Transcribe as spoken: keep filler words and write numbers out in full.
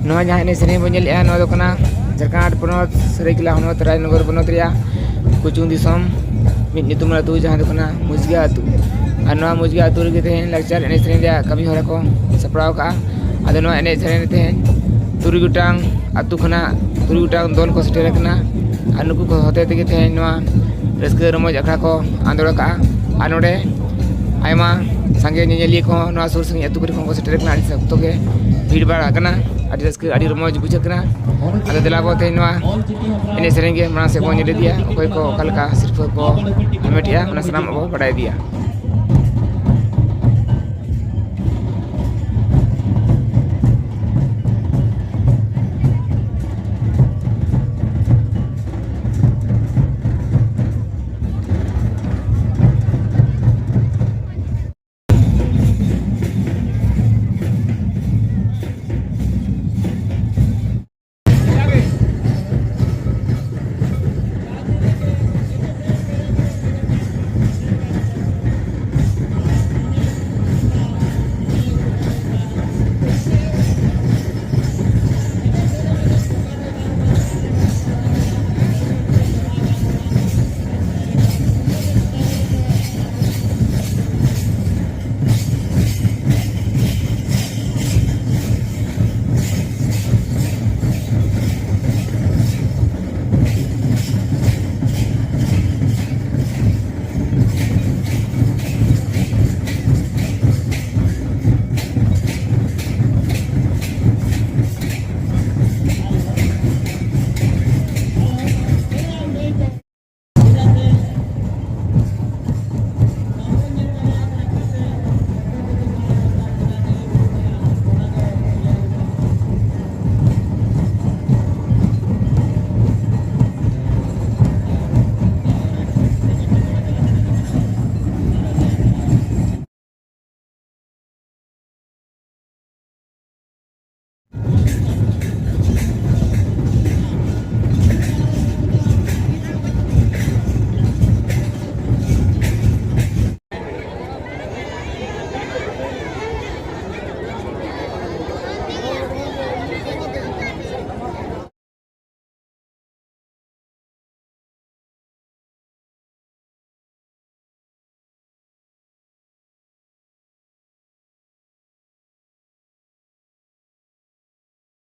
ᱱᱚᱣᱟ ᱡᱟᱦᱟᱸ ᱮᱱᱮᱡ ᱥᱮᱨᱮᱧ ᱵᱚᱱ ᱧᱮᱞᱮᱫᱼᱟ, ᱱᱚᱣᱟ ᱫᱚ ᱠᱟᱱᱟ ᱡᱷᱟᱲᱠᱷᱚᱸᱰ ᱯᱚᱱᱚᱛ, ᱥᱟᱹᱨᱟᱹᱭᱠᱮᱞᱟ ᱦᱚᱱᱚᱛ, ᱨᱟᱡᱽᱱᱚᱜᱚᱨ ᱯᱚᱱᱚᱛ ᱨᱮᱭᱟᱜ ᱠᱩᱪᱩᱝ ᱫᱤᱥᱚᱢ ᱢᱤᱫ ᱧᱩᱛᱩᱢᱟᱱ ᱟᱹᱛᱩ, ᱡᱟᱦᱟᱸ ᱫᱚ ᱠᱟᱱᱟ ᱢᱩᱡᱽᱜᱟ ᱟᱹᱛᱩ᱾ ᱟᱨ ᱱᱚᱣᱟ ᱢᱩᱡᱽᱜᱟ ᱟᱹᱛᱩ ᱨᱮᱜᱮ ᱛᱮᱦᱮᱧ ᱞᱟᱠᱪᱟᱨ ᱮᱱᱮᱡ ᱥᱮᱨᱮᱧ ᱨᱮᱭᱟᱜ ᱠᱟᱹᱢᱤ ᱦᱚᱨᱟ ᱠᱚ ᱥᱟᱯᱲᱟᱣ ᱠᱟᱜᱼᱟ᱾ ᱟᱫᱚ ᱱᱚᱣᱟ ᱮᱱᱮᱡ ᱥᱮᱨᱮᱧ ᱨᱮ ᱛᱮᱦᱮᱧ ᱛᱩᱨᱩᱭ ᱜᱚᱴᱟᱝ ᱟᱹᱛᱩ ᱠᱷᱚᱱᱟᱜ ᱛᱩᱨᱩᱭ ᱜᱚᱴᱟᱝ ᱫᱚᱞ ᱠᱚ ᱥᱮᱴᱮᱨ ᱟᱠᱟᱱᱟ᱾ ᱟᱨ ᱱᱩᱠᱩ ᱠᱚ ᱦᱚᱛᱮ ᱛᱮᱜᱮ ᱛᱮᱦᱮᱧ ᱱᱚᱣᱟ ᱨᱟᱹᱥᱠᱟᱹ ᱨᱚᱢᱚᱡᱽ ᱟᱠᱷᱲᱟ ᱠᱚ ᱟᱸᱫᱳᱲ ᱟᱠᱟᱜᱼᱟ᱾ ᱟᱨ ᱱᱚᱰᱮ ᱟᱭᱢᱟ ᱥᱟᱸᱜᱮ ᱧᱮᱧᱮᱞᱤᱭᱟᱹ ᱠᱚᱦᱚᱸ ᱱᱚᱣᱟ ᱥᱩᱨ ᱥᱟᱺᱜᱤᱧ ᱟᱹᱛᱩ ᱠᱚᱨᱮ ᱠᱷᱚᱱ ᱠᱚ ᱥᱮᱴᱮᱨ ᱟᱠᱟᱱᱟ᱾ ᱟᱹᱰᱤ ᱥᱚᱠᱛᱚ ᱜᱮ ᱵᱷᱤᱲ ᱵᱷᱟᱲ ᱟᱠᱟᱱᱟ᱾ ᱟᱹᱰᱤ ᱨᱟᱹᱥᱠᱟᱹ, ᱟᱹᱰᱤ ᱨᱚᱢᱚᱡᱽ ᱵᱩᱡᱷᱟᱹᱜ ᱠᱟᱱᱟ᱾ ᱟᱫᱚ ᱫᱮᱞᱟ ᱵᱚ ᱛᱮᱦᱮᱧ ᱱᱚᱣᱟ ᱮᱱᱮᱡ ᱥᱮᱨᱮᱧ ᱜᱮ ᱢᱟᱲᱟᱝ ᱥᱮᱫ ᱵᱚᱱ ᱧᱮᱞ ᱤᱫᱤᱭᱟ, ᱚᱠᱚᱭ ᱠᱚ ᱚᱠᱟ ᱞᱮᱠᱟ ᱥᱤᱨᱯᱷᱟᱹ ᱠᱚ ᱦᱟᱢᱮᱴᱮᱜᱼᱟ, ᱚᱱᱟ ᱥᱟᱱᱟᱢ ᱟᱵᱚ ᱵᱟᱰᱟᱭ ᱤᱫᱤᱭᱟ᱾